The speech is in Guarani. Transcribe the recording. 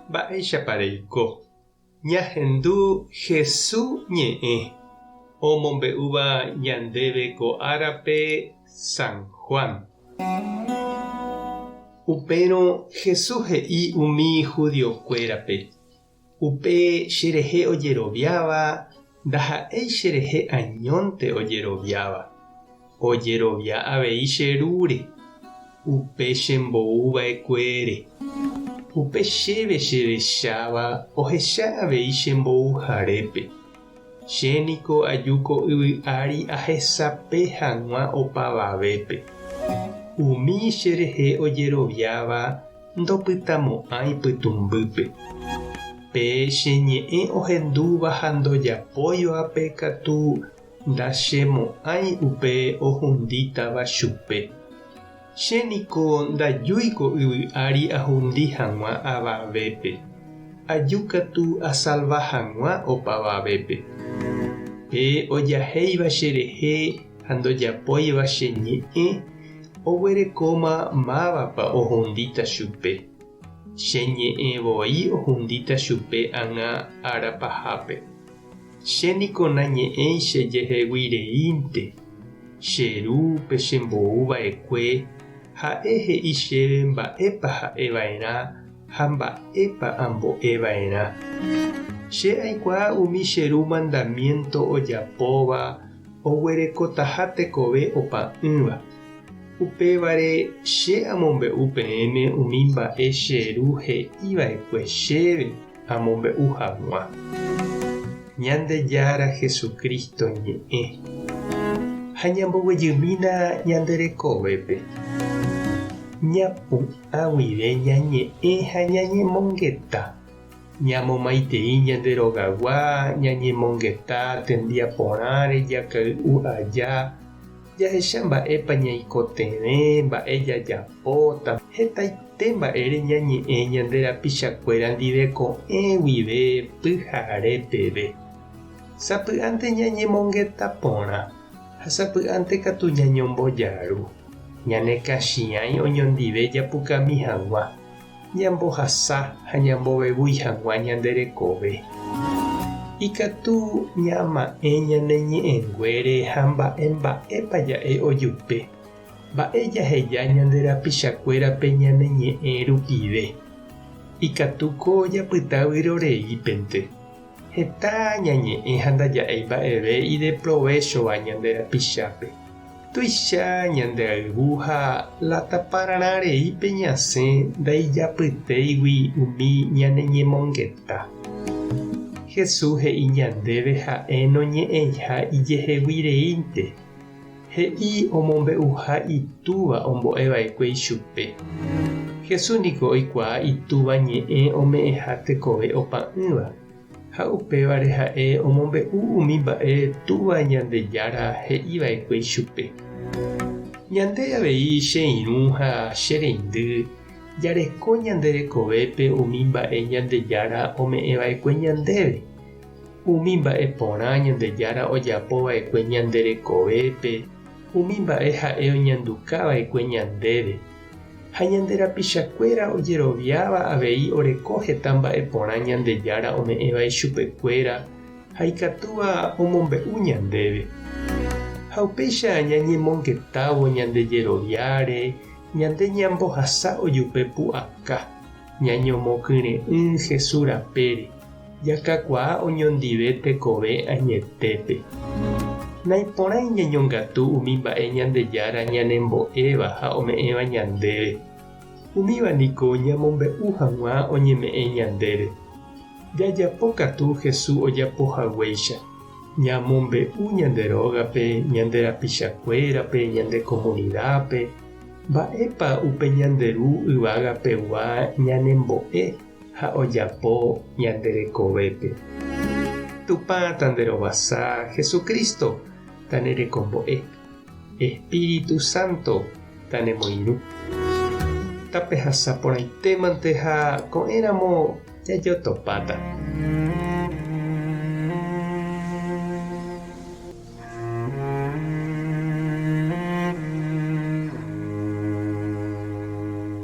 Mba'éichapa reiko? Ñahendu Hesu ñe'ẽ omombe'úva ñandéve ko árape San Juan. Upérõ Hesu he'i umi judiokuérape, Upe cherehe ojeroviáva ndaha'éi cherehe añónte ojeroviáva, ojerovia avei che Rúre, upe chembou va'ekuére. Upe chéve cherecháva ohecha avei chembouharépe. Che niko aju ko yvy ári ahesape hag̃ua opavavépe. Umi cherehe ojeroviáva ndopytamo'ãi pytũmbýpe. Pe che ñe'ẽ ohendúva ha ndojapóivape katu ndachemo'ãi upe ohundítava chupe. Che niko ndajúi ko yvy ári ahundi hag̃ua avavépe, aju katu asalva hag̃ua opavavépe. Pe ojahéiva cherehe ha ndojapóiva che ñe'ẽ, oguerekóma mávapa ohundíta chupe. Che ñe'ẽ voi ohundíta chupe ág̃a ára pahápe. Che niko nañe'ẽi che jehegui reínte, che Ru pe chembou va'ekue, ha'e he'i chéve mba'épa ha'e va'erã ha mba'épa ambo'e va'erã. Che aikuaa umi che Ru mandamiénto ojapóva oguerekotaha tekove opa'ỹva. Upévare che amombe'u peẽme umi mba'e che Ru he'i va'ekue chéve amombe'u hag̃ua. Ñandejára Jesucristo ñe'ẽ. Ha ñamboguejymína ñande rekovépe. Ñapu'ã guive ñañe'ẽ ha ñañemongeta. Ñamomaitei ñande rogagua, ñañemongeta tembiaporãre jakay'u aja, jahecha mba'épa ñaikotevẽ, mba'e jajapóta, hetaite mba'ére ñañe'ẽ ñande rapichakuéra ndive ko'ẽ guive pyhare peve. Sapy'ánte ñañemongeta porã ha sapy'ánte katu ñañombojaru, ñane kachiãi oñondive japukami hag̃ua. ñambohasa ha ñambovevúi hag̃ua ñande rekove. Ikatu ñama'ẽ ñane ñe'ẽnguére ha mba'e mba'épa ja'e ojupe, mba'e jaheja ñande rapichakuérape ñane ñe'ẽ rupive. Ikatúko japyta vyroreípente. Heta ñañe'ẽ ha ndaja'éi mba'eve ideprovéchova ñande rapichápe. Tuicha ñande ayvu ha la tapararã reípe ñasẽ ndaijapytéigui umi ñane ñemongeta. Jesús he'i ñandéve ha'e noñe'ẽiha ijehegui reínte. He'i omombe'uha Itúva ombo'e va'ekue ichupe. Jesús niko oikuaa Itúva ñe'ẽ ome'ẽha tekove opa'ỹva. Ha upévare ha'e omombe'u umi mba'e Túva Ñandejára he'i va'ekue ichupe. Ñande avei che irũ ha che reindy jareko ñande rekovépe umi mba'e Ñandejára ome'ẽ va'ekue ñandéve, umi mba'e porã Ñandejára ojapo va'ekue ñande rekovépe, umi mba'e ha'e oñanduka va'ekue ñandéve. Ha ñande rapichakuéra ojeroviáva avei oreko heta mba'e porã Ñandejára ome'ẽva ichupekuéra ha ikatúva omombe'u ñandéve. Ha upéicha ñañemongetávo ñande jeroviáre, ñande ñambohasa ojupe pu'aka, ñañomokyre'ỹ Jesús rapére. Jakakuaa oñondive tekove añetépe. Naiporãi ñañongatu umi mba'e Ñandejára ñanembo'éva ha ome'ẽva ñandéve. Umíva niko ñamombe'u hag̃ua oñeme'ẽ ñandéve. Jajapo katu Jesús ojapo haguéicha. Ñamombe'u ñande rógape, ñande rapichakuérape, ñande komunidápe, mba'épa upe ñande Ru yvagapegua ñanembo'e. ha ojapo ñande rekovépe. Tupã tanderovasa, Jesucristo tanerekombo'e, Espíritu Santo tanemoirũ. Tapehasa porãitémante ha ko'ẽramo jajotopáta.